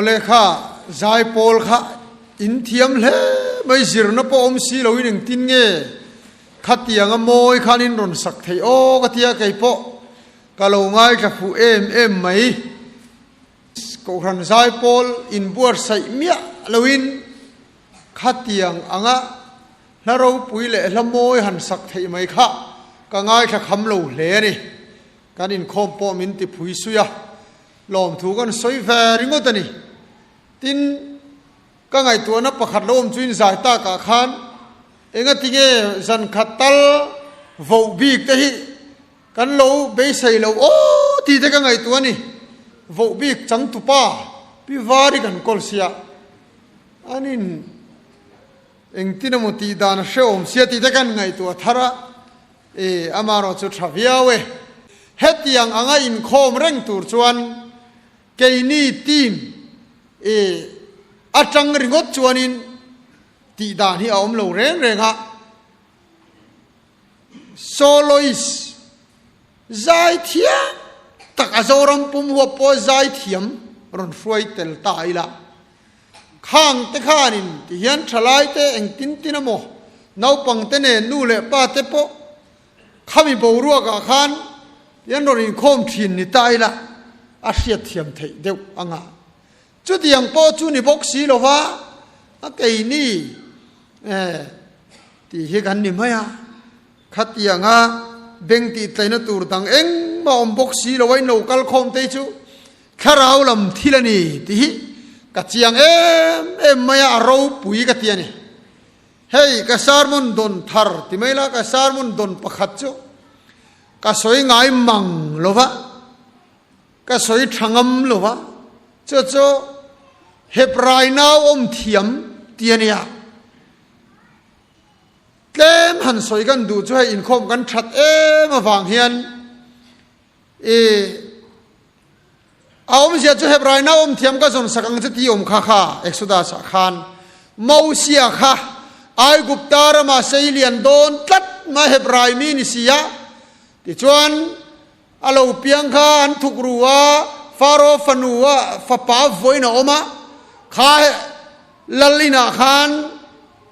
Awle kha zaipawl kha in thiam hle mai zirna pawh awm si loin engtin nge khatianga mawi khan in rawn sak theih aw ka tia keipawh ka lo ngaithla fuh em em mai. Kohhran zaipawl inbuatsaih miah loin khatiang anga hla ropui leh hla mawi han sak theih mai kha ka ngaithla kham lo hle a ni. Kan inkhawm pawh min ti phui sui a, lawmthu kan sawi ve ringawt a ni. Tin, ka ngaihtuahna pakhat lo awm chu inzai takah khan engatinge zan khat tal voh bik te hi kan lo beisei lo aw tih te ka ngaihtuah a ni. Voh bik changtupa Pi Vari kan kawl sia, an in engtin emaw tih dan a hrehawm sia tih te kan ngaihtuah thar a. E, amarawh chu tha viau e. Hetiang anga inkhawm reng tur chuan keini team e atang ringawt chuanin tih dan hi a awm lo reng reng a. Soloist zai thiam tak a Zoram pum huap pawh zai thiam rawn hruai tel ta ila. Khang te khanin tihian thalai te engtin tin emaw naupang te nen nu leh pa te pawh khami boruakah khan tihian rawn inkhawm thin ni ta ila a hriatthiam theih deuh anga. Chutiang pawh chu ni bawk si lova a keini eh tih hi kan ni mai a. Khatianga beng tih tlaina tur dang engmah awm bawk si lo a in lo kal khawm te hi chu Thlarau lam thil a ni tih hi ka chiang em em mai a, a ropui ka ti a ni. Hei ka sermon dawn thar ti mai la, ka sermon dawn pakhat chu ka sawi ngai mang lo va, ka sawi tha ngam lo va, chu chu Hebrai nau awm thiam ti a nia. Tlem han sawi kan duh chu hei inkhawm kan that em avang hian I a awmzia chu Hebrai na awm thiam ka zawn sak ang che tih awm kha kha Exodus ah khan Mosia kha Aigupta rama sei lian dawn tlat mai Hebrai mi ni si a, tichuan a lo piang kha an thuk ru a, Faro fanu a fapa vawiin a awm a, kha lal inah khan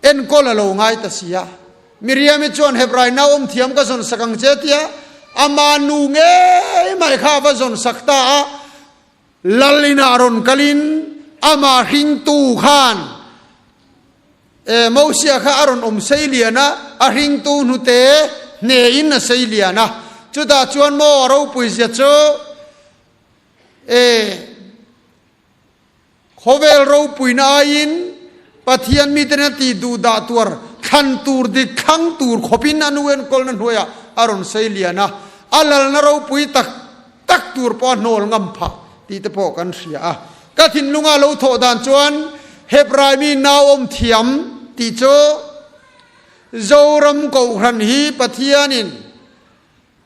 enkawl a lo ngai ta si a. Miriami chuan Hebrai nauawm thiam ka zawn sak ang che tia ama nu ngei mai kha a va zawn sak ta a, Lal inah rawn kalin ama hringtu khan e Mosia kha a rawn awm sei lian a, a hringtu hnute hnehin a sei lian a, chutah chuan maw a ropui zia chu e Khawvel ropuina aiin Pathian miten a tih duh dah tuar thlan tur dik thlang tur khawpin a nu enkawlna hnuaiah a rawn sei lian a, a lalna ropui tak tak tur pawh a hnawl ngam phah tih te pawh kan hria a. Ka thinlunga lo thawh dan chuan Hebrai mi nauawm thiam tih chu Zoram Kohhran hi Pathianin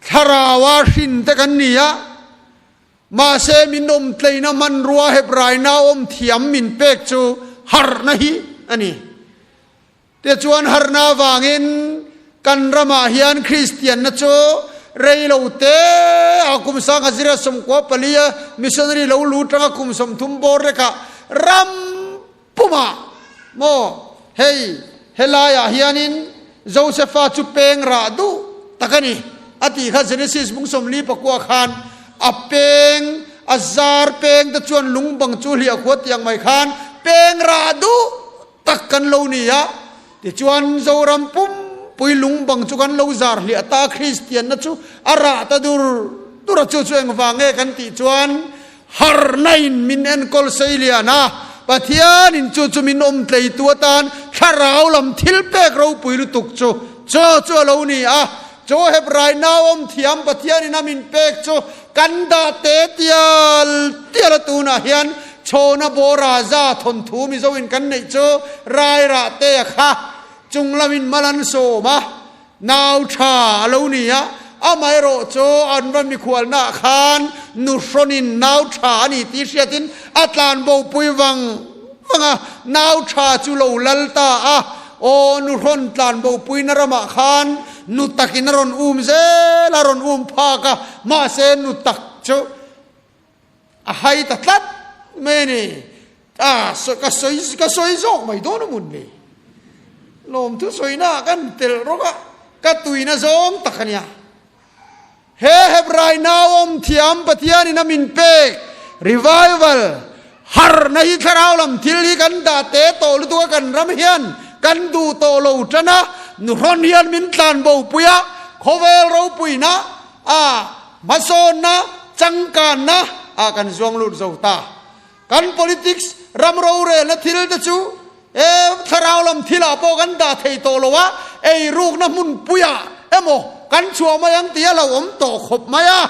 Thlaraua hrin te kan ni a, Mahse min awm tleina hmanrua Hebraina awm thiam min pek chu harhna hi a ni. Tichuan harhna avangin kan ramah hian Kristianna chu rei lo te a kum 1994 a missionary lo lu tanga kum 30 bawr lekah ram pumah maw hei helaiah hianin Josefa chu peng rah duh tak a ni a tih kha Genesis bung 49 khan a peng a zar peng te chuan lung bang chu hliah khua tiang mai khan peng rah duh tak kan lo ni a tichuan Zoram pumpui lung bang chu kan lo zar hliah ta Kristianna chu a rah ta dur dur a chu chu engvang nge kan tih chuan Harhna in min enkawl sei lian a, Pathian in chu chu min awm tleitu atan thlarau lam thil pek ropui lutuk chu chaw chu a lo ni a. Chaw Hebrai nauawm thiam Pathian in a min pek chu kan dah te tial tial a tunah hian chhawna bawra za thawnthu Mizo in kan neih chu Rairah te a kha chung lamin mal an sawm a. Nau tha a lo ni a, amaherawh chu an va mikhualnaah khan nuhrawnin nau tha a ni tih hriatin a tlanbo pui vang vang a, nau tha chu lo lal ta a, aw nuhrawn tlanbo puina ramah khan nu takin a rawn um zel a, rawn um phak a, mahse nu tak chu a hai ta tlat mai a ni. A ka sawi ka sawi zawk mai dawn a mun le. Lawmthu sawina ah kan telh rawk a, ka tuina zawng tak a nia. He Hebrai nauawm thiam Pathianin a min pek revival harhna hi thlarau lam thil hi kan dah te tawh lutuk a kan ram hian kan duh tawh lo tan a, nuhrawn hian min tlan bo pui a, khawvel ropuina a hmasawnna changkanna ah kan zuang lut zo ta. Kan politics ram rorelna thil te chu e thlarau lam thilah pawh kan dah thei tawh lo a, eirukna hmunpuiah emaw kan chhuah mai ang tih a lo awm tawh khawp mai a.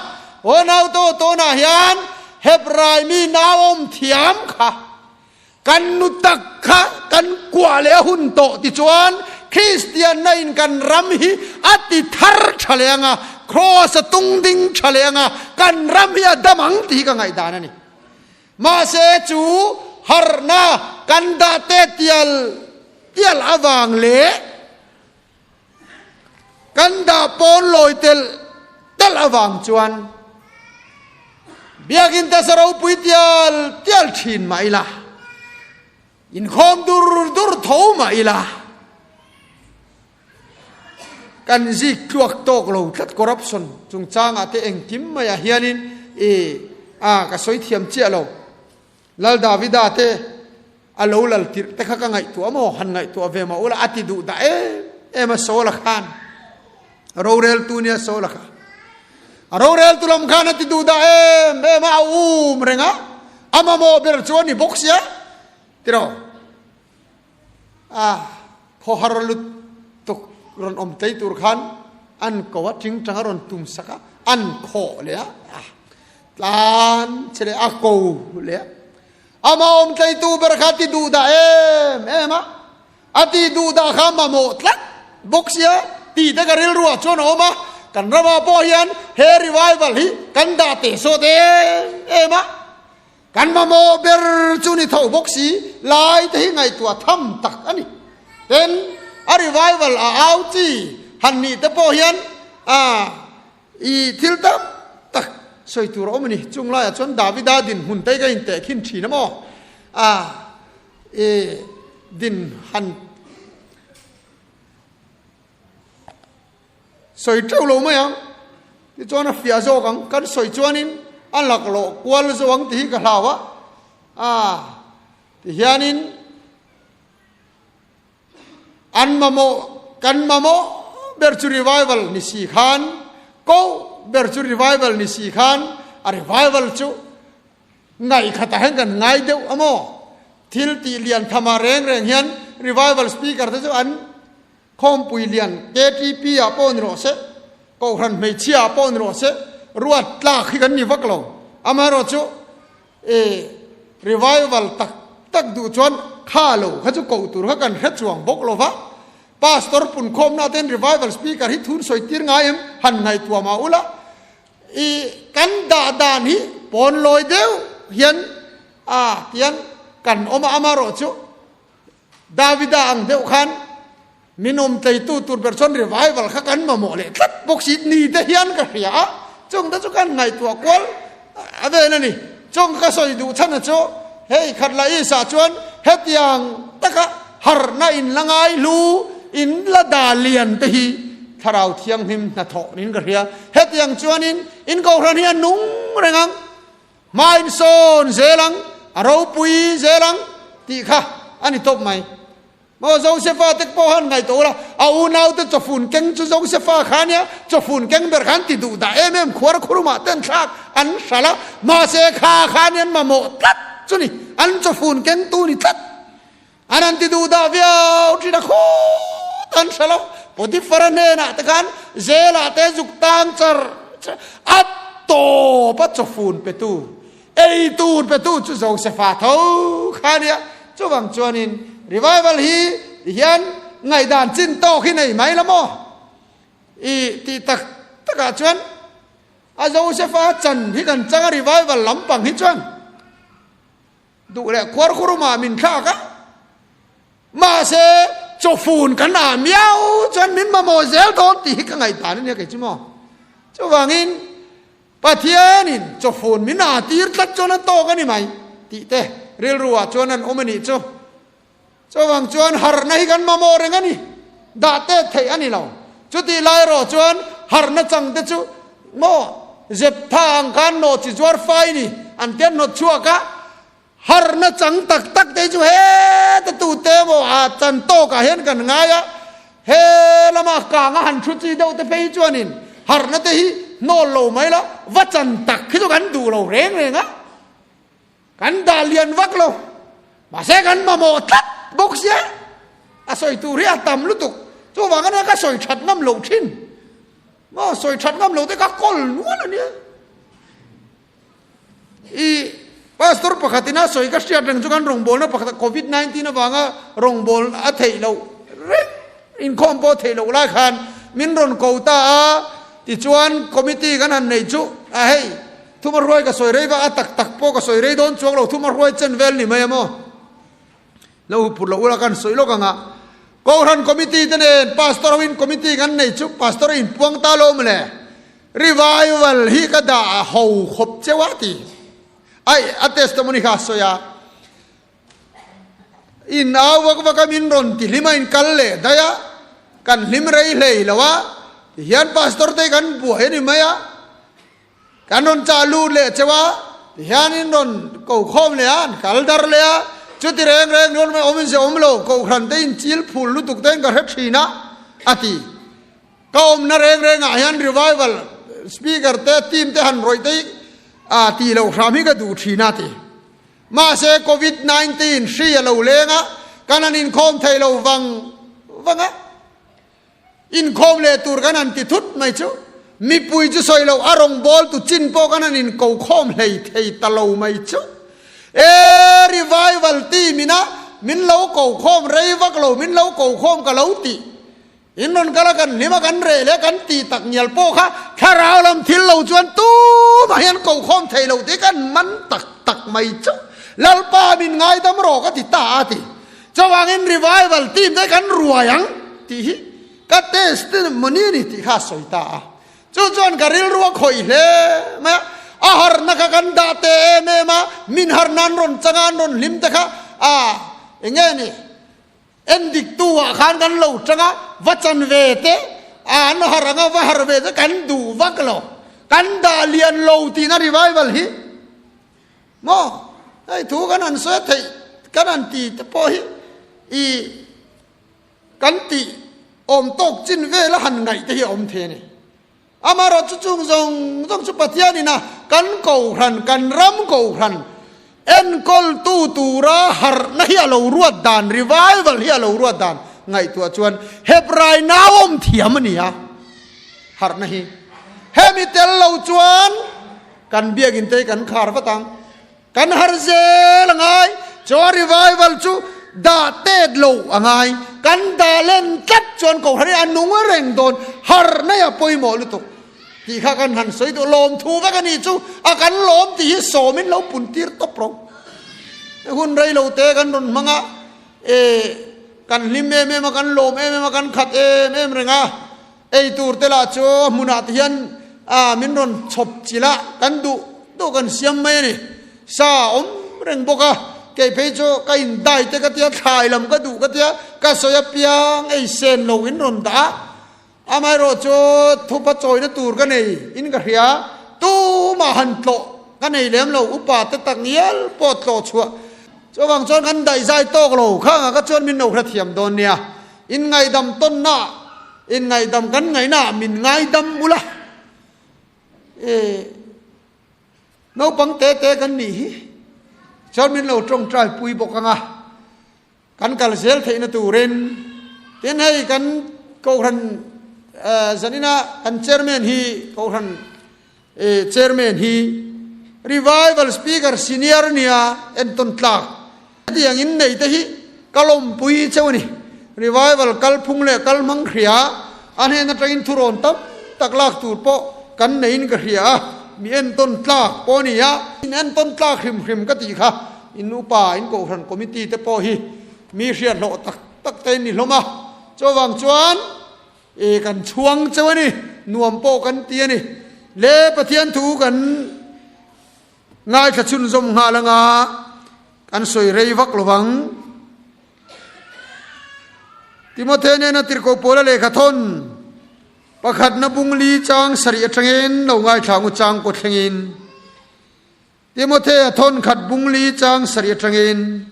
Aw naute aw tawnah hian Hebrai mi nauawm thiam kha kan nu tak kha kan kuah leh a hun tawh tichuan Kristianna in kan ram hi a ti thar tha leh ang a, Kraws a tung ding tha leh ang a, kan ram hi a dam ang tih hi ka ngaihdan a ni. Mahse chu harhna kan dah te tial tial avang leh kan dah pawn lawi telh telh avang chuan Biakinn te sa ropui tial tial thin mah ila, inkhawm dur dur tho mah ila, Kan zik tluak tawk lo tlat corruption chungchangah te engkim maiah hianin i a ka sawi thiam chiah lo. Lal Davida te a lo lal tirh te kha ka ngaihtuah maw han ngaihtuah ve mah ula a ti duh dah em em a Saul-a khan roreltu nia Saul-a kha a roreltu lam khan a ti duh dah em em a a um reng a a mamawh ber chu a ni bawk sia tiraw. A khawhar lutuk rawn awm tlei tur khan an ko a, tingtang a rawn tum sak a, an khawh leh a, a tlan che leh a ko leh a. Amah awm tleitu ber kha ti duh dah em em a, a ti duh dah kha mamawh tlat bawk sia tih te ka rilruah chuan a awm a, kan ramah pawh hian he revival hi kan dah teh sawt em em a. Kan mamawh ber chu ni tho bawk si, lai te hi ngaihtuah tham tak a ni. Tin, a revival a au chi han nih te pawh hian a i thil tam tak sawi tur a awm a ni. Chung laiah chuan Davida dinhmun te hi ka intehkhin thin a maw? A i din han Sawi teuh lo mai ang, tichuan a fiah zawk ang, kan sawi chuanin a laklawh kual zo ang tih hi ka hlau a, aa tihianin an mamawh, kan mamawh ber chu revival ni si khan, koh ber chu revival ni si khan, a revival chu ngaihkhatah hian kan ngai deuh a maw? Thil tih lian thamah reng reng hian revival speaker te chu an Khawmpui lian KTP ah pawh ni rawh se, Kohhran hmeichhia ah pawh ni rawh se, ruat tlak hi kan ni vak lo. Amaherawh chu e revival tak tak duh chuan kha lo kha chu koh tur kha kan hre chuang bawk lo va. Pastor punkhawmna ten revival speaker hi thun sawi tir ngai em han ngaihtuah mah ula. I kan dah dan hi pawn lawi deuh hian a tiang kan awm a, amaherawh chu Davida ang deuh khan min awm tleitu tur ber chuan revival kha kan mamawh leh tlat bawk si ni te hian ka hria a, chung te chu kan ngaihtuah kual a vel a ni. Chung ka sawi duh chhan a chu hei khat la Isa chuan hetiang taka harhna in la ngai hlu in la dah lian te hi Thlarau Thianghlim hnathawh niin ka hria. Hetiang chuanin in kohhran hi a nung reng ang. Hma in sawn zel ang, a ropui zel ang tih kha a ni tawp mai. Maw Josefa te pawh han ngaihtuah ula, a unaute chawfun keng chu Josefa kha ania, chawfun keng ber khan ti duh dah em em khuar khurumah ten thlak an hralh a, mahse kha kha anian mamawh tlat chu ni, an chawfun kengtu ni tlat. An han ti duh dah viau thin a khawt an hre lo. Potiphar-a hnenah te khan Zelah te zuk tang char char a tawp a chawfun petu, ei tur petu chu Josefa tho kha a nia. Chuvang chuanin revival hi tihian ngaihdan chin tawk hi nei mai la maw? I tih tak takah chuan a Josefa chan hi kan chang a revival lampang hi chuan. Duh leh khuar khurumah min thlak a, mahse chawfun kan ah miau chuan min mamawh zel dawn tih hi ka ngaihdan a nia kei chu maw. Chuvangin Pathianin chawfun min ah tir tlat chuan a tawk a ni mai tih te. rilru ah chuan an awm a nih chu. Chuvang chuan harhna hi kan mamawh reng a ni. Dah tet theih a ni lo. Chutih lai erawh chuan harhna chang te chu maw Zeptha ang khan nawh chi zuar fai ni an tia hnawt chhuak a. Harhna chang tak tak te chu heta tute emaw a chan tawkah hian kan ngai a, he lama kanga han thu chi deuh te phei chuanin harhna te hi hnawl lo mai la, va chan tak khi chu kan duh lo reng reng a, kan dah lian vak lo, mahse kan mamawh tlat bawk sia, a sawi tur hi a tam lutuk, chuvang ania ka sawi that ngam loh thin, maw sawi that ngam loh te ka kawl nual ania. I pastor pakhat ina sawi ka hriat reng chu kan rawngbawlna pakhat covid 19 avanga rawngbawlna a theih loh reng inkhawm pawh theih loh lai khan min rawn ko ta a tichuan committee kan han nei chu a hei thuma hruai ka sawi rei vak a tak tak pawh ka sawi rei dawn chuang lo thuma hruai chen vel ni mai a maw lo huphurh loh ula kan sawi lawk anga Kohhran committee te nen pastor ho in committee kan nei chu pastor in puang ta lo mawle Revival hi ka dah ho khawp cheu a ti. Ai, a testimony kha a sawi a. In au vak vak a min rawn ti hlim a in kal leh daih a, kan hlim rei hlei lo a, ti hian pastor te kan buai a ni mai a, kan rawn chah lut leh cheu a, ti hian in rawn ko khawm leh a, an kal dar leh a, chuti reng reng rawn mai awm in se awm lo, kohhran te in chil phul lutuk te in ka hre thin a, a ti. Ka awmna reng rengah hian revival speaker te team te han rawih te hi ah tih loh hram hi ka duh thin a ti. Mahse covid 19 hri a lo leng a, kan han inkhawm thei lo vang vang a, inkhawm leh tur kan han ti thut mai chu mipui chu sawi loh a rawngbawltu chin pawh kan han inkokhawm hlei thei ta lo mai chu. E revival team ina min lo kokhawm rei vak lo min lo kokhawm ka lo tih. In rawn kal a kan hlim a kan reh leh kan tih tak ngial pawh kha thlarau lam thil lo chuan tumah hian kokhawm thei lo tih kan man tak tak mai chu Lalpa min ngaidam rawh ka ti ta a ti. Chuvangin revival team te kan ruai ang tih hi ka testimony a ni tih kha a sawi ta a. Chu chuan ka rilru a khawih hle mai a, a harna kha kan dah te em em a, min harna an rawn changa an rawn hlim te kha a eng nge ni? Endiktu ah khan kan lo tang a, va chan ve te, an har anga va har ve te kan duh vak lo. Kan dah lian lo tihna revival hi maw hei thu kan han sawi theih kan han ti te pawh hi i kan tih awm tawk chin vela han ngaih te hi a awm thei a ni. Amaherawh chu chung zawng zawng chu Pathianin a kan kohhran, kan ram kohhran enkawltu tura harhna hi a lo ruat dan, revival hi a lo ruat dan ngaihtuah chuan Hebrai nauawm thiam a ni a, harhna hi. Hemi tel lo chuan kan biakinte hi kan khar vat ang. Kan har zel a ngai, chuan revival chu dah tet lo a ngai. Kan dah len tlat chuan kohhran hi a nung reng dawn, har nei a pawimawh lutuk tih kha kan han sawi duh. Lawmthu vek a nih chu a kan lawm tih hi sawmin lo pun tir tawp ro. Hun rei lo te kan rawn hmang a, e kan hlim em em a, kan lawm em em a, kan khat em em reng a. Ei tur te lah chu a hmunah te hian ah min rawn chhawp chilh a, kan duh duh kan siam mai a ni. Sa a awm reng bawk a, kei phei chu ka in dai te ka tia, thlai lam ka duh ka tia, ka sawi apiang ei sen lo in rawn dah a. Amaherawh chu thupa chawina tur ka nei in ka hria, tumah han tlawh ka nei lem lo, upa te tak ngial pawh tlawh chhuah chuvang chuan kan daihzai tawk lo, khangah ka chuan min lo hrethiam dawn nia. In ngaihdam tawnna in ngaihdam kan ngaihna min ngaidam ula e naupang te te kan nih hi chuan min lo tawngtai pui bawk anga kan kal zel theihna turin tin hei kan kohhran zanina kan chairman hi kohhran E chairman hi revival speaker senior nia entawn tlak hetiang in nei te hi ka lawmpui cheu a ni. Revival kalphung leh kalhmang hria a hnen atangin thurawn tam tak lak tur pawh kan neiin ka hria a, mi entawn tlak pawh a ni a. In entawn tlak hrim hrim ka tih kha in upa in kohhran committee te pawh hi mi hriathlawh tak tak te in ni hlawm a, chuvang chuan E kan chhuang cheu a ni, nuam pawh kan ti a ni. Le Pathian thu kan ngaithla chhunzawm nghal anga. Kan sawi rei vak lo vang. Timothy nena tirhkoh Paula lehkha thawn pakhatna bung li chang sarih atangin lo ngaithla ngu chang kaw thlengin Timothy a thawn khat bung li chang sarih atangin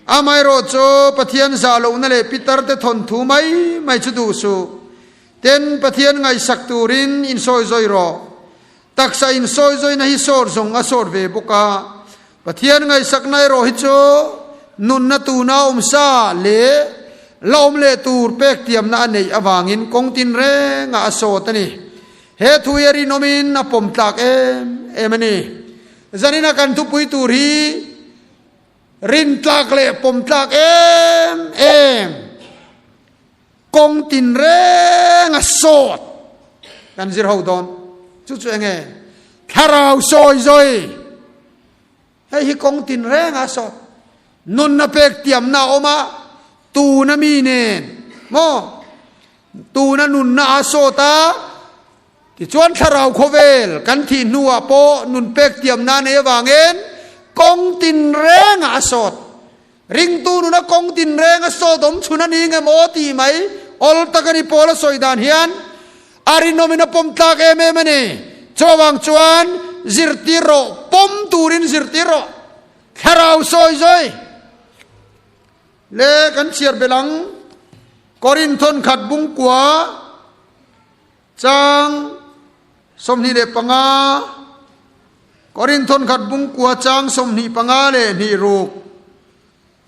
amaherawh chu Pathian zah lohna leh pitar te thawn thu mai mai chu duh suh. Ten Pathian ngaihsak turin insawi zawi rawh. Taksa insawi zawina hi sawr zawng a sawr ve bawk a, Pathian ngaihsakna erawh hi chu nunna tuna awmsa leh la awm leh tur pek tiamna a neih avangin kawng tinrengah a sawt a ni. He thu hi a rinawmin a pawm tlak em em a ni. Zanina kan thupui tur hi rintlak leh pawm tlak em em. Kawng tinreng a sawt kan zir ho dawn. Chu chu enge? Thlarau sawi zawi. Hei hi kawng tinreng a sawt. Nunna pek tiamna a awm a, tuna mi nen maw? Tuna nunna a sawt a, tichuan thlarau khawvel kan thih hnuah pawh nun pek tiamna nei avangin kawng tinreng a sawt. Ringtu nuna kawng tinreng a sawt awm chhun a ni nge maw tih mai awl tak a ni Paula sawi dan hian a rinawmin a pawm tlak em em a ni. Chuvang chuan zirtir rawh, pawm turin zirtir rawh. Thlarau sawi zawi le kan chhiar belh ang. Korinth thawnkhat bungkua Chang 25, Korinth thawnkhat bungkua chang 25 leh hnih ruk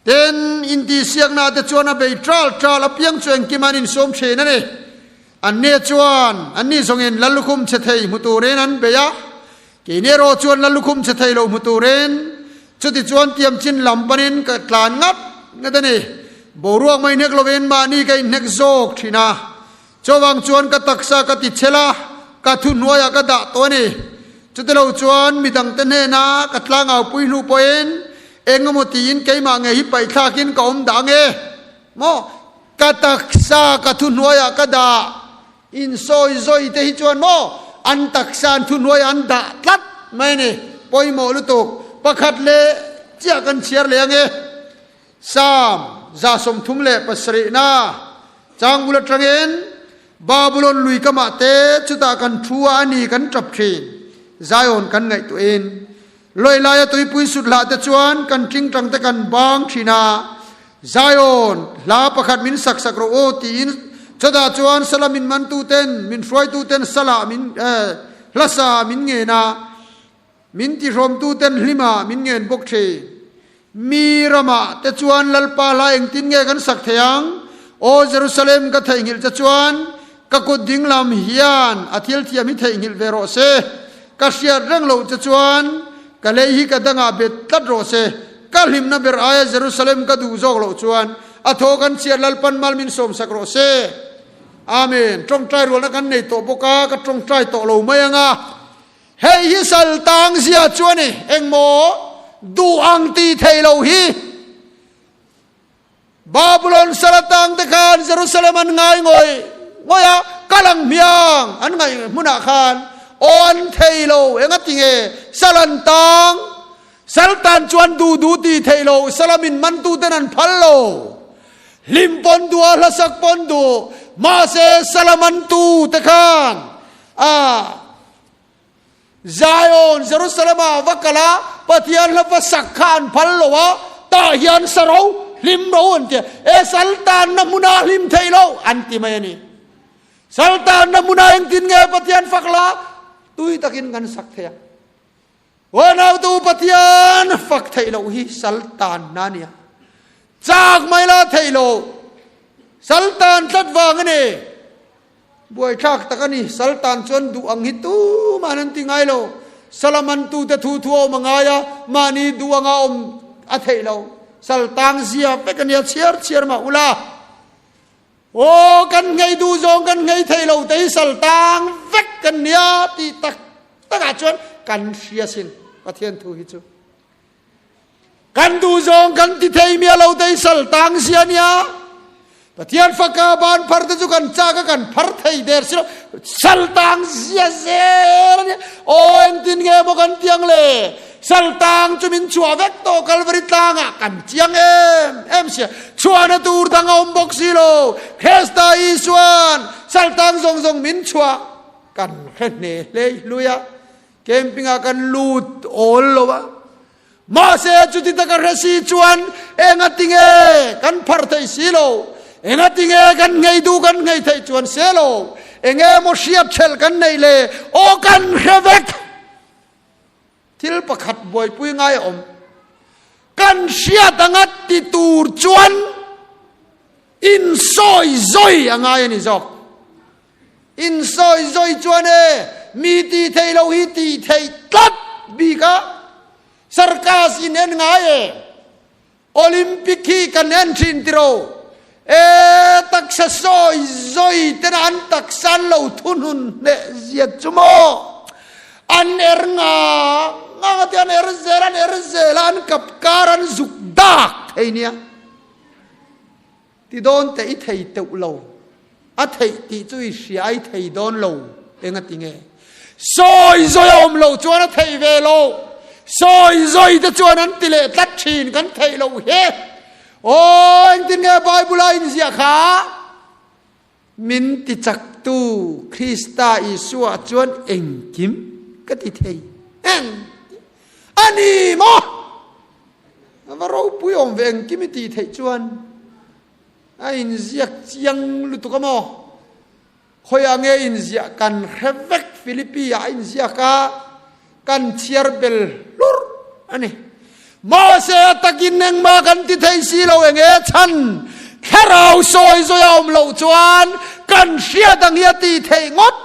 ten intihsiakna te chuan a bei ṭal ṭal apiang chu engkim an insawm ṭhin a ni. Anni chuan anni zawngin Lallukhum chhe thei hmu turin an bei a, keini erawh chuan Lallukhum chhe thei lo hmu turin chuti chuan tiamchin lam panin ka tlan ngat ngat a ni. Boruak mai hnek lovin mahni ka inhnek zawk ṭhin a. Chuvang chuan ka taksa ka ti chhel a, ka thuhnuaiah ka dah tawh a ni. Chutilo chuan midangte hnena ka tlangaupui hnu pawhin eng emaw tiin keimah ngei hi paihthlakin ka awm dah ange maw? Ka taksa ka thuhnuaiah ka dah insawi zawi te hi chuan maw an taksa an thuhnuaiah an dah tlat mai a ni. Pawimawh lutuk pakhat leh chiah kan chhiar leh ange. Psalm 37na Changbul atangin Babulon lui kamah te chutah kan thu a ani kan tap thin. Zion kan ngaihtuahin lawi laia tuipui sut hlah te chuan kan tingtang te kan bang thin a. Zion hla pakhat min sak sak rawh aw tiin chutah chuan sala min mantu ten min hruaitu ten sala min hlasa min ngen a. Min tihrawmtu ten hlima min ngen bawk thin. Mi ramah te chuan Lalpa hla engtin nge kan sak thei ang? Aw Jerusalem ka theihnghilh che chuan ka kut dinglam hian a thil thiam hi theihnghilh ve rawh se. Ka hriat reng loh che chuan ka lei hi ka dangah bet tlat rawh se. Ka hlimna ber aia Jerusalem ka duh zawk loh chuan a thaw kan chhiat Lalpan mal min sawmsak rawh se. Amen. Tawngtai rualna kan nei tawh bawk a, ka tawngtai tawh lo mai ang a. Hei hi sal tang zia chu a ni. Engmaw duh ang tih theih loh hi. Babylon sal atang te khan Jerusalem an ngai ngawih ngawih a, kal ang hmiang an ngaih hmunah khan aw an thei lo. Enga ti nge sal an tang? Sal tan chuan duh duh tih theih loh, sala min mantu ten an phal lo. Hlim pawn duh a, hlasak pawn duh, mahse sala mantu te khan a Zion, Jerusalem-ah va kal a, Pathian hla va sak kha an phal lo a, tah hian sa ro, hlim ro an ti a, e saltanna hmunah hlim theih lo an ti mai a ni. Saltanna hmunah engtin nge Pathian fak la? Tui takin kan sak thei a. Unautu Pathian fak theih loh hi saltanna a nia. Chak mai la theih lo, saltan tlat vang a ni. Buaithlak tak a ni. Saltan chuan duh ang hi tumahin an ti ngai lo. Salaman tute thu thu a awm a ngai a, mahni duh anga awm a theih lo. Saltang zia vek a nia, chhiar chhiar mah ula. Aw, kan nghei duh zawng kan nghei thei lo te hi saltang vek kan nia tih tak takah chuan kan hria sin Pathian thu hi chu. Kan duh zawng kan ti thei miah lo te hi saltang sia nia. Pathian faka ban phar te chu kan chak a kan phar thei der si lo. Saltang zia zel a nia. Aw engtin nge maw kan tiang le? Saltang chu min chhuah vek tawh Kalvari tlangah kan chiang em em sia. Chhuahna tur dang a awm bawk si lo. Krista Isuan saltang zawng zawng min chhuah kan hre hne hlei hlui a. Camping ah kan lut awl lo a. Mahse chuti taka hre si chuan engati nge kan phar thei si lo? Engati nge kan nghei duh kan nghei theih chuan se lo? Enge maw hriat ṭhelh kan neih le? Aw kan hre vek! Thil pakhat buaipui ngai a awm. Kan hriat anga ti tur chuan insawi zawi a ngai a ni zawk. Insawi zawi chuan e, mi tih theih loh hi tih theih tlat bik a, circus in en ngai e. Olympic hi kan en thin tiro. E taksa sawi zawi tena an taksa an lo thunun hneh zia chu maw? An er nga nga te an er zel an er zel a an kap kar an zuk dak thei nia. Ti dawn teh i thei teuh lo. A theih tih chu i hria a i thei dawn lo. Engati nge? Sawi zawi a awm loh chuan a theih ve lo. Sawi zawi te chuan an ti leh tlat thin kan theih loh hi. Aw engtin nge Bible a inziah kha? Min ti chaktu Krista Isua chuan engkim ka ti thei. Engkim a ni maw? A va ropui awm ve engkim i tih theih chuan a inziak chiang lutuk a maw? Khawiah nge inziah kan hre vek Philippi ah a inziak a, kan chhiar bel hlur a ni. Mahse a takin engmah kan ti thei si lo enge chhan thlarau sawi zawi a awm loh chuan kan hriat ang hi a ti theih ngawt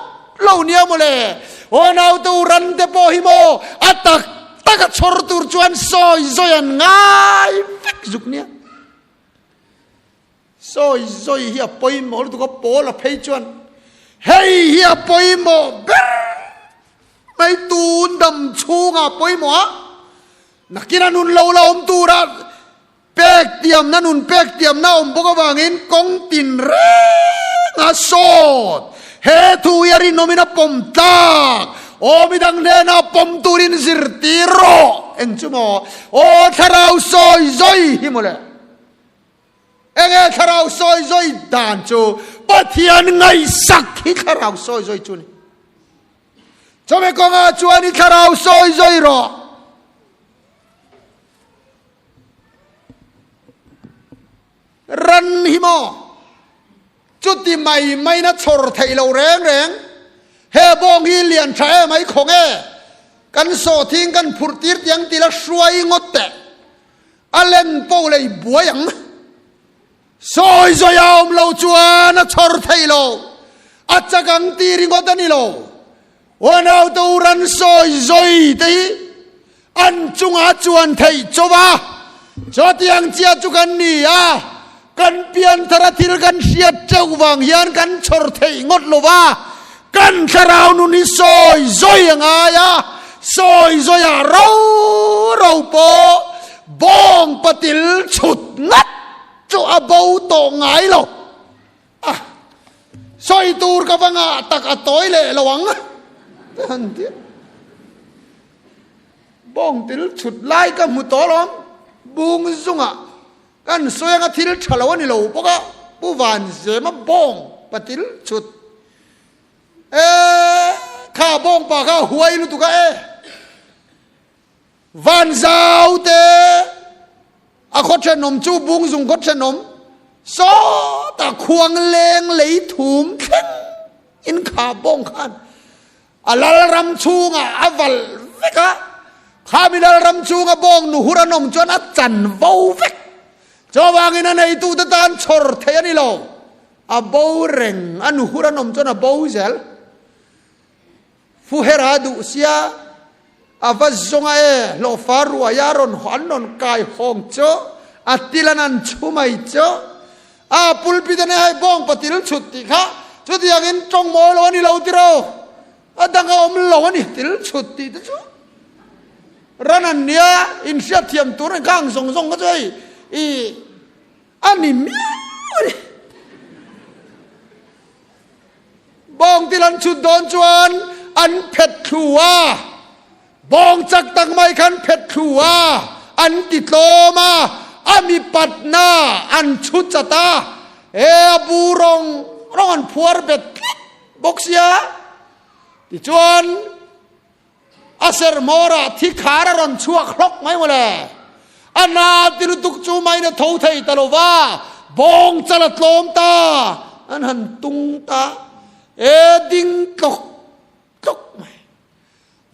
lo nia mawle. Aw naute u ran te pawh hi maw a tak tak a chhawr tur chuan sawi zawi an ngai vek zuk nia. Sawi zawi hi a pawimawh lutuk a, Paul a phei chuan hei hi a pawimawh ber mai, tun dam chhungah a pawimawh a, nakin a nun lo la awm tura pek tiamna nun pek tiamna a awm bawk avangin kawng tin renga sawt he thu hi a rinawmin a pawm tlak, aw midang hnenah pawm turin zirtir rawh, eng chu maw aw thlarau sawi zawi hi mawle. Enge thlarau sawi zawi dan chu Pathian ngaihsak hi thlarau sawi zawi chu ni. Chumi kawngah chuan i thlarau sawi zawi rawh. Ran hi maw? Chuti mai maina chhawr theih lo reng reng. He bawng hi lian tha em ai khawng e. Kan sawhthing kan phurh tir tiang tila hruai ngawt teh. A len poh lei buai ang. Sawi zawi a awm lo chuan a chhawr thei lo. A chak ang tih ringawt a ni lo. Uanaute u ran sawi zawi te hi an chungah chuan theih chauh a. Chutiang chiah chu kan ni a, kan pianthar a thil kan hriat teuh vang hian kan chhawr theih ngawt lo va. Kan thlarau nun hi sawi zawi a ngai a, sawi zawiah ro ro pawh bawng patil chhut ngat chu a bo tawh ngai lo. A sawi tur ka va ngah tak a tawi leh lo ang han ti a. Bawng til chhut lai ka hmu tawh alawm, bung zungah Kan sawi anga thil tha lo a ni lo bawk a, Pu Vanzema bawng patil chhut e kha bawng pa kha huai lutuk a e Vanzau te a khaw thenawm chu bung zung khaw thenawm sawtah khuang leng lei thum thleng in kha bawng khan A lalram chhungah a valh vek a, khami lalram chhunga bawng nuhur an awm chuan a chan vo vek. Chuvangin a neitute tan chhawr theih a ni lo, a bo reng, a nuhur an awm chuan a bo zel. Fuhera duh sia a va zawng a e, hlawhfa ruaia a rawn an rawn kai hawng chu, a til an an chhu mai chu. A pulpit a nia hei bawng patil chhut tih kha chutiangin tawng mawi lo a ni lo tiro a dang a awm lo a ni til chhut tih te chu ran an nia inhriat thiam tur an khang zawng zawng kha chu hei i a ni miau a ni. Bawng til an chhut dawn chuan an phet thlu a. Bawng chak tak mai khan phet thlu a, an ti tlawm a, a mipatna an chhu chat a, e a bu rawng rawng an phuar bet tlat bawk sia. Tichuan a serhmawrah thi khar a rawn chhuak hlawk mai mawle. A na ti lutuk chu main a tho thei ta lo va, bawng chal a tlawm ta, an han tung ta, e ding tlawk tlawk mai.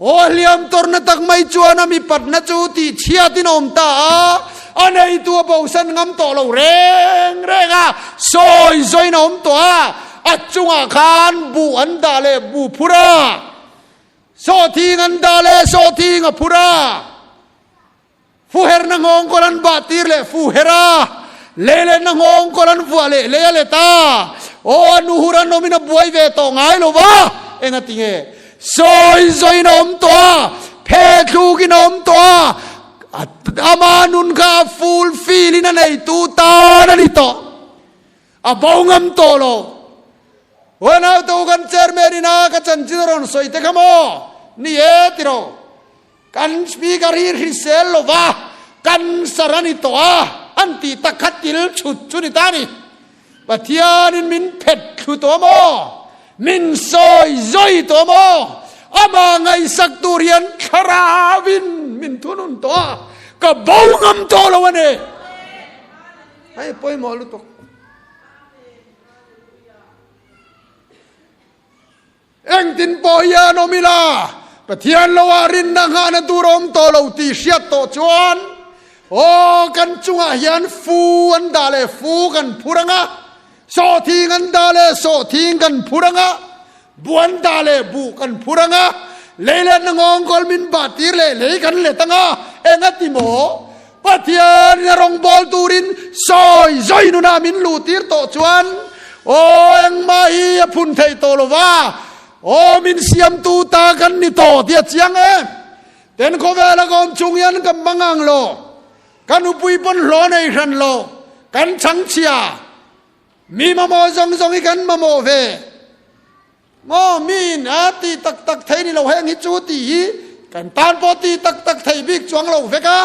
Aw hliam tawrhna tak mai chuan a mipatna chu tih chhiatin a awm ta a, a neitu a bosan ngam tawh lo reng reng a, sawi zawiin a awm tawh a, a chungah khan buh an dah leh buh phur a, sawhthing an dah leh sawhthing a phur a. Fuherna nghawng kawl an bah tir leh fuher a, leilenna nghawng kawl an vuah leh lei a let a. Aw, a nuhur an awmin a buai ve tawh ngai lo va, enga ti nge? Sawi zawiin a awm tawh a, phe thlukin a awm tawh a, ama nun kha a fulfill in a neitu tan a ni tawh. A bo ngam tawh lo. Huanau te u kan chairman in a ka chanchin a rawn sawi te kha maw? Ni e tiraw? Kan speaker hi hrisel lo va, cancer a ni tawh a, an tih tak kha til chhut chu ni ta ni. Pathianin min phet thlu tawh maw? Min sawi zawi tawh maw? Amah ngaihsak tur hian thlaravin min thunun tawh a, ka bo ngam tawh lo a ni. Hei pawimawh lutuk. Engtin pawh hian awm ila, Pathian loah rinna nghahna tur a awm tawh lo tih hriat tawh chuan, aw, kan chungah hian fu an dah leh fu kan phur ang a, sawhthing an dah leh sawhthing kan phur ang a, buh an dah leh buh kan phur ang a, lei leh nangawngkawl min bah tir leh lei kan let ang a, engati maw? Pathian a rawngbâwl turin sawi zawi nunah min luhtir tawh chuan, Aw, engmah hi a phun theih tawh lo va, aw, min siamtu ta kan ni tawh tih a chiang e. Ten khawvela ka awm chung hian ka hmang ang lo, ka nupui pawn hlawh nei hran lo, kan chhangchhia, mi mamawh zawng zawng hi kan mamawh ve. Maw miin a ti tak tak thei ni lo heng hi chu tih hi kan tan pawh ti tak tak thei bik chuang lo vek a.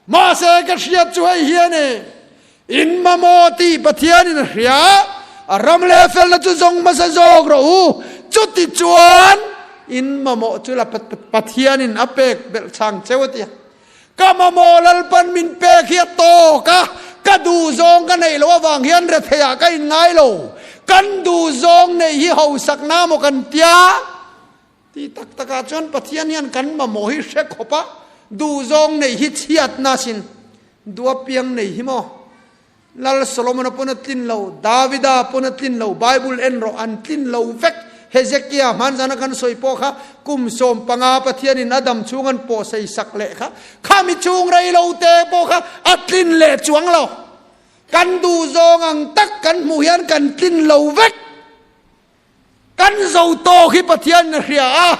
Mahse ka hriat chu hei hi a ni, in mamawh tih Pathianin a hria, a ram leh felna chu zawng hmasa zawk rawh u, chuti chuan in mamawh chu la Pathianin a pek belh chang cheu a ti a. Ka mamawh Lalpan min pek hi a tawk a, ka duhzawng ka neih loh avang hian retheiah ka inngai lo. Kan duhzawng neih hi hausakna maw kan tia? Tih tak takah chuan Pathian hian kan mamawh hi hre khawp a, duhzawng neih hi chhiatna sin duh apiang nei hi maw? Lal Solomona pawn a tlin lo, Davida pawn a tlin lo, Bible en rawh an tlin lo vek. Hezekia hmanzana kan sawi pawh kha kum 15 Pathianin a dam chhung an pawh sei sak leh kha, khami chhung rei lo te pawh kha a tlin leh chuang lo. Kan duh zawng ang tak kan hmuh hian kan tlin lo vek. Kan zo tawk hi Pathianin a hria a,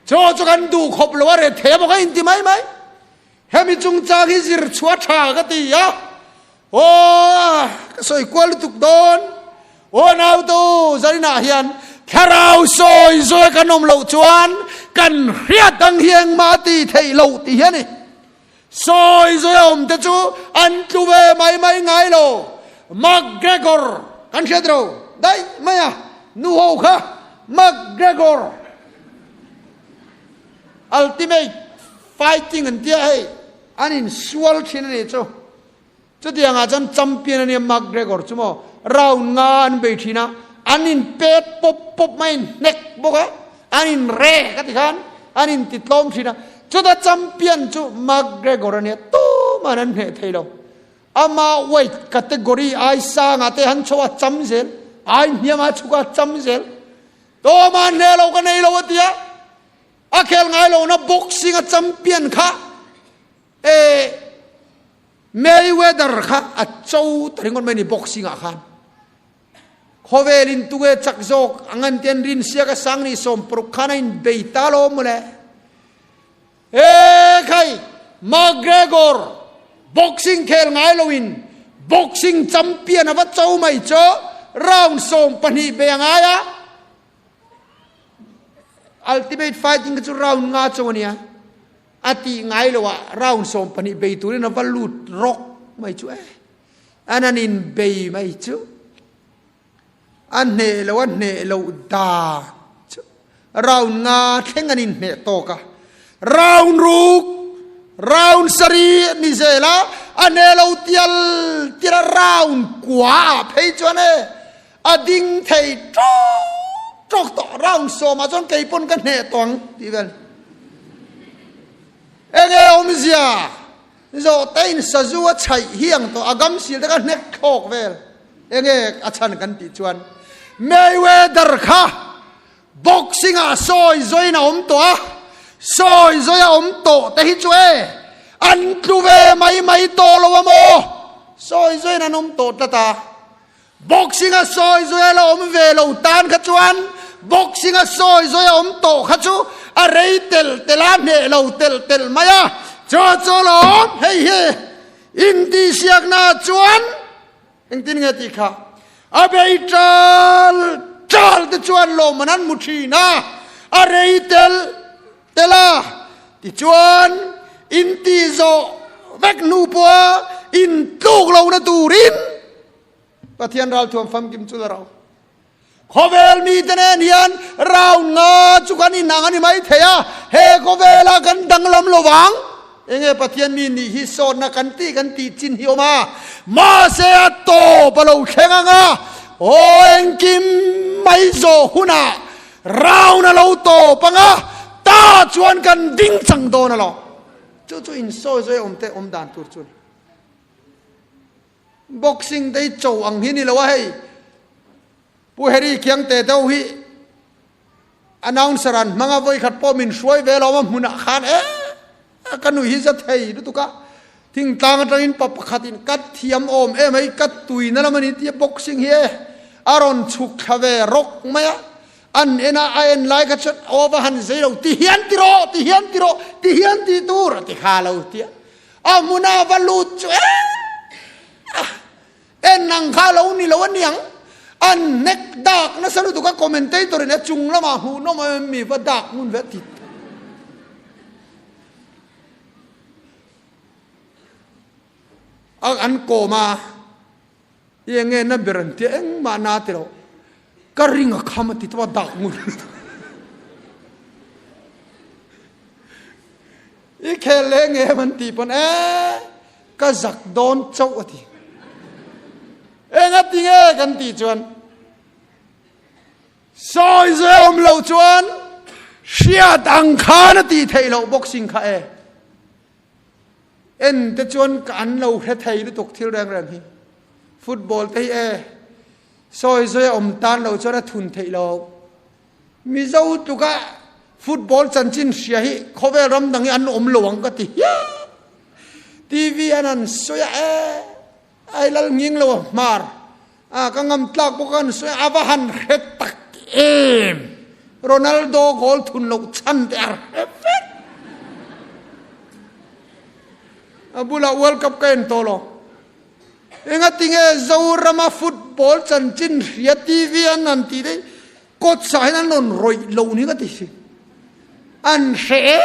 chaw chu kan duh khawp lo a rethei a maw ka inti mai mai. Hemi chungchang hi zir chhuah tha ka ti a, aw ka sawi kual lutuk dawn. Aw nautu zarinah hian thlarau sawi zawi kan awm loh chuan kan hriat ang hi engmah ti theih loh tih hi a ni. Sawi zawi a awm te chu an tlu ve mai mai ngai lo. McGregor kan hriat ro daih mai a, nu ho kha McGregor Ultimate Fighting an tia hei, an insual thin a nih chu. Chutiangah chuan champion a nia McGregor chu maw, round nga an bei thin a, an in pet pawp pawp mai in hnek bawk a, an in rek a ti khan an in ti tlawm thin a. Chuta champion chu McGregor a nia, tuman an hneh thei lo. Ama weight category ai sangah te han chho a cham zel, ai hniamah chhuk a cham zel. Tuman hneh lo ka nei lo a tia. A khel ngai lo na boxing a champion kha e Mayweather kha a cho ta ringawt mai ni boxing ah khan. Khawvel in tunge chak zawk ang an tian rin siak a sang ni 60 khan a in bei ta lo mawle. E khai McGregor boxing khel ngai lo in boxing champion ava cho mai cho round 12 be angai a. Ultimate Fighting kha chu round nga chauh a nia. A tih ngai lo ah round 12 bei turin a va lut rawk mai chu e. An an in bei mai chu. A hneh lo a hneh loh dan chu round nga thleng an inhneh tawk a, round ruk, round sarih a ni zel a, a hneh lo tial tial a round kua ah phei chuan e a ding thei tawk tawk tawh, round sawmah chuan kei pawn ka hneh tawh ang tih vel. Enge awmzia? Zawhte in sazu a chhaih hi ang tawh, a gam sil te kha hnek thlawk vel. Enge a chhan kan tih chuan Mayweather kha boxing ah sawi zawiin a awm tawh a, sawi zawi a awm tawh te hi chu e an tlu ve mai mai tawh lo a maw? Sawi zawiin an awm tawh tlat a. Boxing a sawi zawi a la awm ve lo tan kha chuan boxing a sawi zawi a awm tawh kha chu a rei telh telh a, hneh lo telh telh mai a, chu chu lawm hei hi intihsiakna chuan engtin nge tih kha a bei ṭal ṭal te chuan lawmman an hmu ṭhin a, a rei telh telh a, tichuan intih zawh vek hnu pawha intluk lohna turin Pathian ralthuam famkim chu la ro. Khawvel mite nen hian round nga chu kan inang a ni mai thei a, he khawvela kan danglam lo vang. Enge Pathian mi nih hi sawtna kan tih kan tih chin hi awm a, mahse a tawp a lo thleng ang a, aw engkim mai zawh hunah round a lo tawp ang a, ta chuan kan ding chang dawn alawm. Chu chu insawi zawi awm te awm dan tur chu a ni. Boxing te hi cho ang hi ni lo a hei. Pu Harry Khiangte deuh hi announcer an hmang a vawi khat pawh min hruai ve lo a hmunah khan e ka nui hi za thei lutuk a. Thingtlang atangin pa pakhat in ka thiam awm em hei ka tui na lam a ni tia boxing hi e a rawn chhuk thla ve rawk mai a. An en a a en lai kha chuan aw va han zei lo ti hian ti rawh ti hian ti rawh ti hian ti tur a ti kha lo tia. A hmuna va lut chu e en ang kha lo ni lo aniang. An hnek dak nasa lutuk a commentator in a chung lamah hmuhnawm em mi va dak ngun ve a ti. An kawm a. I enge na ber an tia engmah na ti lo. Ka ring a kham a ti tawh a dak ngun. I khel leh nge em an tih pawn e ka zak dawn chauh a ti. Enga ti nge kan tih chuan sawi zui awm loh chuan hriat ang khan a tih theih loh boxing kha e. En te chuan ka an lo hre thei lutuk thil reng reng hi. Football te hi e sawi zui a awm tan lo chuan a thun theih lo. Mizo tluka football chanchin hria hi khawvel ram dang hi an awm lo ang ka ti hial. TV an han sawi a e ai lal nghing lo a hmar a ka ngam tlak bawk a an sawi a va han hre tak em. Ronaldo goal thun loh chhan te a hre vek. A bulah World Cup ka en tawh lo. Engatinge Zorama football chanchin hria TV an han tih daih kawtsa hian an rawn rawih lo ni ka ti si. An hre em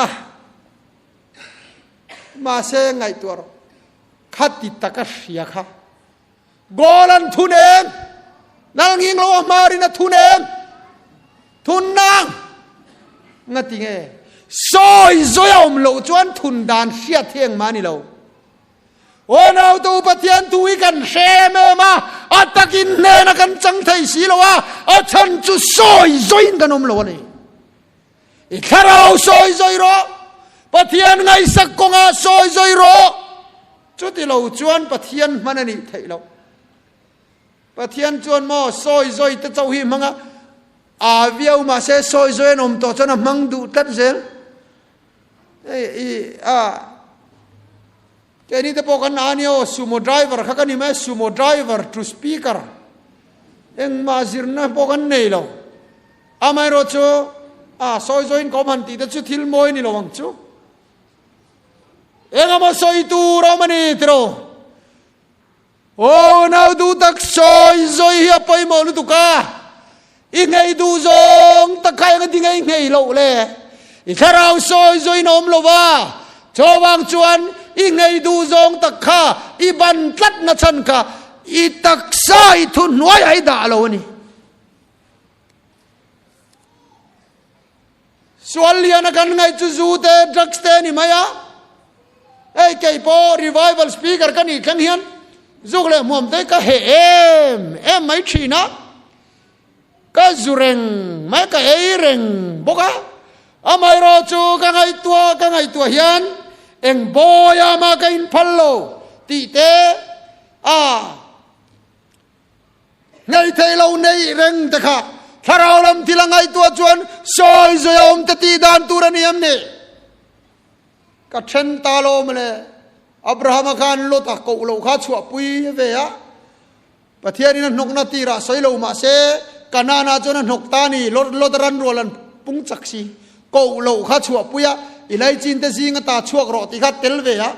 a. Mahse ngaihtuah rawh. Khati taka hria kha. Goal an thun em? Lal nghing lo a hmarin a thun em? Thun nang! Ngati nge? Sawi zawi a awm loh chuan thun dan hriat hi engmah a ni lo. Aw nautu Pathian thu hi kan hre em em a, a takin hnena kan chang thei si lo a, a chhan chu sawi zawiin kan awm lo a ni. I thlarau sawi zawi rawh, Pathian ngaihsak kawngah sawi zawi rawh. Chuti lo chuan Pathian hman a nih theih loh. Pathian chuan maw sawi zawi te chauh hi hmang a, aa viau mahse sawi zawi an awm tawh chuan a hmang duh tlat zel. Hei i a keini te pawh kan a nia aw sumo driver kha ka ni mai sumo driver to speaker engmah zirna pawh kan nei lo. Amaherawh chu a sawi zawiin ka awm han tih te chu thil mawi ni lo ang chu. Engemaw sawi tur a awm a ni tiraw? Aw nau duh tak sawi zawi hi a pawimawh lutuk a. I nghei duh zawng tak kha eng a ti ngei nghei loh le? I thlarau sawi zawin a awm lo va, chuvang chuan i nghei duh zawng tak kha i ban tlatna chhan kha i taksa i thuhnuaiah i dah lo a ni. Sual liana kan ngaih chu zu te, drugs te a ni mai a. Hei kei pawh revival speaker ka nih thleng hian zuk leh hmuam te ka heh em em mai thin a. Ka zu reng mai, ka ei reng bawk a. Amaherawh chu ka ngaihtuah ka ngaihtuah hian eng bawia mah ka inphal lo tih te a. Ngei thei lo neih reng te kha thlarau lam thil a ngaihtuah chuan sawi zawi a awm te tih dan tur a ni em ni? Ka then ta lo mawle. Abrahama khan Lot-a koh loh kha chhuahpui ve a. Pathianin a hnawkna tirah sawi lo mah se Kanaan-ah chuan a hnawk ta a ni. Lot-a ran rual an pung chak si. Koh loh kha chhuahpui a, i laichin te zing ata chhuak rawh tih kha tel ve a.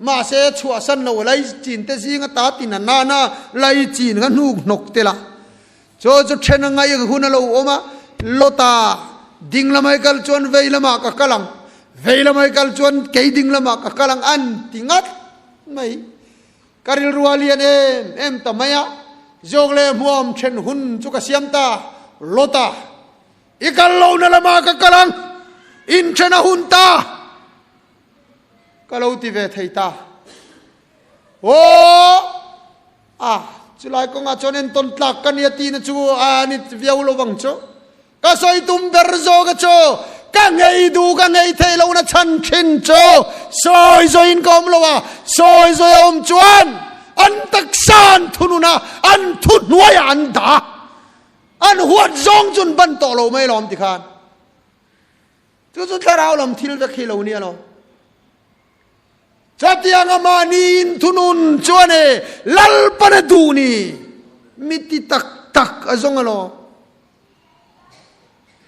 Mahse, chhuahsan lo lai chin te zing ata tin a nana lai chin kha hnuk hnawk tel a. Chu chu then a ngaih hun a lo awm a, Lota ding lamah i kal chuan vei lamah ka kal ang, vei lamah i kal chuan kei ding lamah ka kal ang an ti ngat mai. Ka rilru a lian em em ta mai a, zawk leh hmuam then hun chu ka siam ta, Lota i kal lohna lamah ka kal ang, inthen a hun ta. Ka lo ti ve thei ta. Aw! A, chulai kawngah chuan entawn tlak ka nia tihna chu a ni viau lo vang chu. Ka sawi tum ber zawk a chu, ka ngei duh ka ngei theih lohna chhan thin chu sawi zawiin ka awm lo a, sawi zawi a awm chuan an taksa an thunun a, an thuhnuaiah an dah a, an huat zawng chu an ban tawh lo mai lawm tikhan. Chu chu thlarau lam thil vek hi lo nia lo. Chutianga mahni inthunun chuan e Lalpan a duh ni mi ti tak tak a zawng alawm.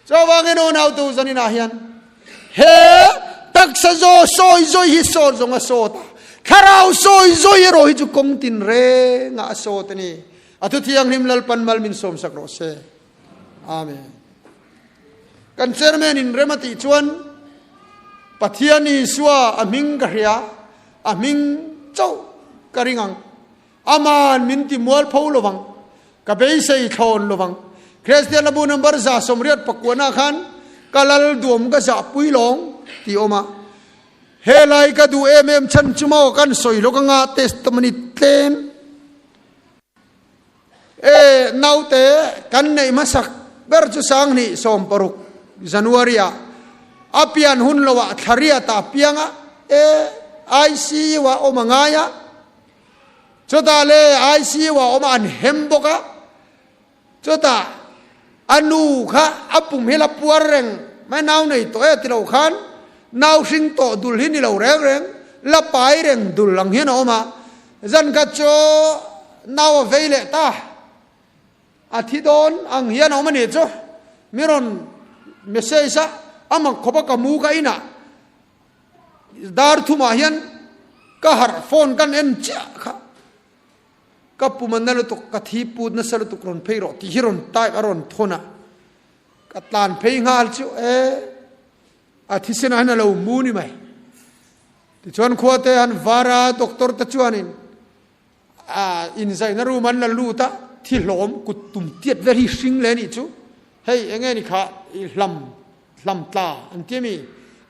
Chuvangin unautu zaninah hian he taksa zaw sawi zawi hi sawt zawng a sawt a, thlarau sawi zawi erawh hi chu kawng tin rengah a sawt a ni. A thuthianghlim Lalpan mal min sawmsak rawh se. Amen. Kan chairman in rem a tih chuan Pathian Isua a hming ka hria, a hming chauh ka ring ang. Aman min ti mual pho lovang, ka beisei thlawn lovang. Kristian Labu number 184 ah khan ka lal duam ka zah pui lawng tih awm a. Helai ka duh em em chhan chu maw kan sawi lawk anga testimony tlem. E naute kan neih hmasak ber chu Sanghnih 16 January ah a pian hun lo ah thlariat ah piang a e ICU ah awm a ngai a, chutah le ICU ah awm a an hem bawk a, chutah a nu kha a pum hi la puar reng mai nau nei tawh e ti lo khan nau hring tawh dul hi ni lo reng reng la pai reng dul ang hian a awm a. Zan khat chu nau a vei leh ta, a thi dawn ang hian a awm a nih chu. Mi rawn message a, a mak khawp a ka mu ka inah dar thumah hian ka harh phone kan en chiah kha. Ka pum a na lutuk, ka thi put nasa lutuk rawn phei rawh tih hi rawn type a rawn thawn a, ka tlan phei nghal chu e a thisen ah hian a lo mu ni mai. Tichuan khuate an var a, doctor te chuanin a inzaina room an la lut a, thi hlawm kut tum tiat vel hi hring leh anih chu, hei enge ni kha i hlam hlam tla an ti ami,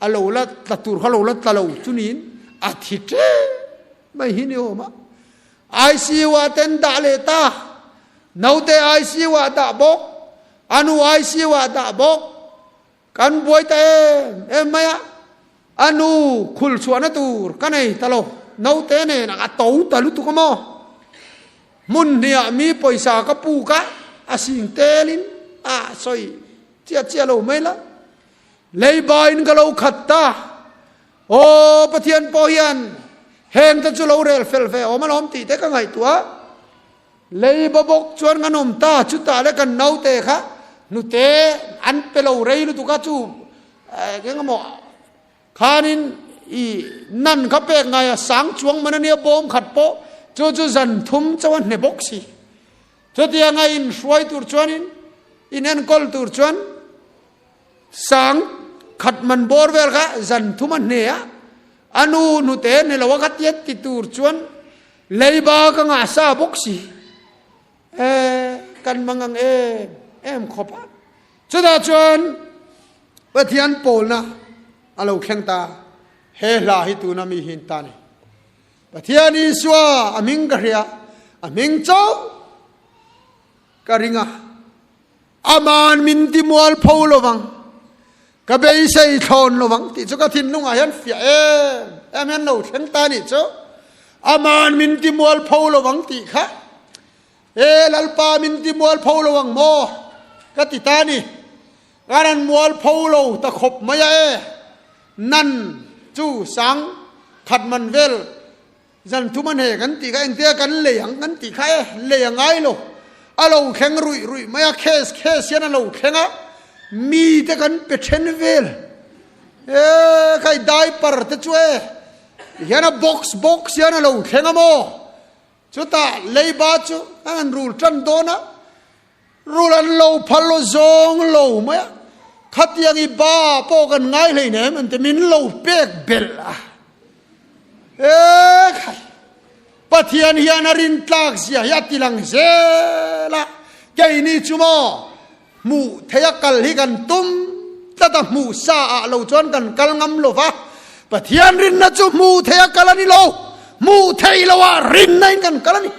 a lo la tla tur kha lo la tla lo chu niin a thi ṭep mai hi ni awm a. ICU ah ten dah leh ta, naute ICU ah dah bawk, a nu ICU ah dah bawk, Kan buai ta em em mai a, a nu khul chhuahna tur ka nei ta lo, naute nen a to ta lutuk a maw? Hmun hniah mi pawisa ka puk a, a sing telin a sawi chiah chiah lo mai la, leibain ka lo khat ta, aw Pathian pawh hian heng te chu lo rel fel ve awm alawm tih te ka ngaihtuah a. Leiba bawk chuan kan awm ta, chutah le kan naute kha hnute an pe lo rei lutuk a, chu eng emaw khanin i nan kha pek ngai a, sang chuang man ania bawm khat pawh chu chu zan thum chauh a hne bawk si. Chutianga inhruai tur chuanin. In enkawl tur chuan sang khat man bawr vel kha zan thum a hne a, a nu hnute ni lo a kha tia ti tur chuan leiba ka ngah sa bawk si. E, kan mang ang em em khawp a. Chutah chuan Pathian pawlna a lo thleng ta. He hla hi tuna mi hi ta ni. Pathian Isua a hming ka hria, a hming chauh ka ring a. Aman min ti mual pho lovang, ka beisei thlawn lovang tih chu ka thinlungah hian fiah em em hian lo thleng ta nih chu. Aman min ti mual pho lovang tih kha E Lalpa min ti mualpho lo ang maw? Ka ti ta ni. Kan an mualpho lo ta khawp mai a e. Nan chu sang khat man vel zan thum a hne kan tih kha engtia kan lei ang kan tih kha e lei a ngai lo. A lo thleng ruih ruih mai a, case case hian a lo thleng a, mi te kan pe then vel. E khai diaper te chu e hian a box box hian a lo thleng a maw? Chutah leiba chu an han rul tan dawn a, rul an lo phal lo zawng lo mai a, khatiang i ba pawh kan ngai hleinem an ti min lo pek belh a. E khai, Pathian hian a rin tlak zia hi a ti lang zel a, keini chu maw Hmuh theia kal hi kan tum tlat a, hmuh sa ah lo chuan kan kal ngam lo va. Pathian rinna chu hmuh theia kal a ni lo, hmuh theih lo ah rinna in kan kal a ni.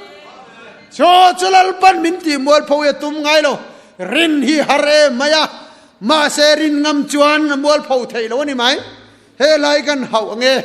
Chu chu Lalpan min tih mualpho hi a tum ngai lo. Rin hi har em mai a, mahse rin ngam chuan a mualpho theih lo a ni mai. He lai kan hauh ange.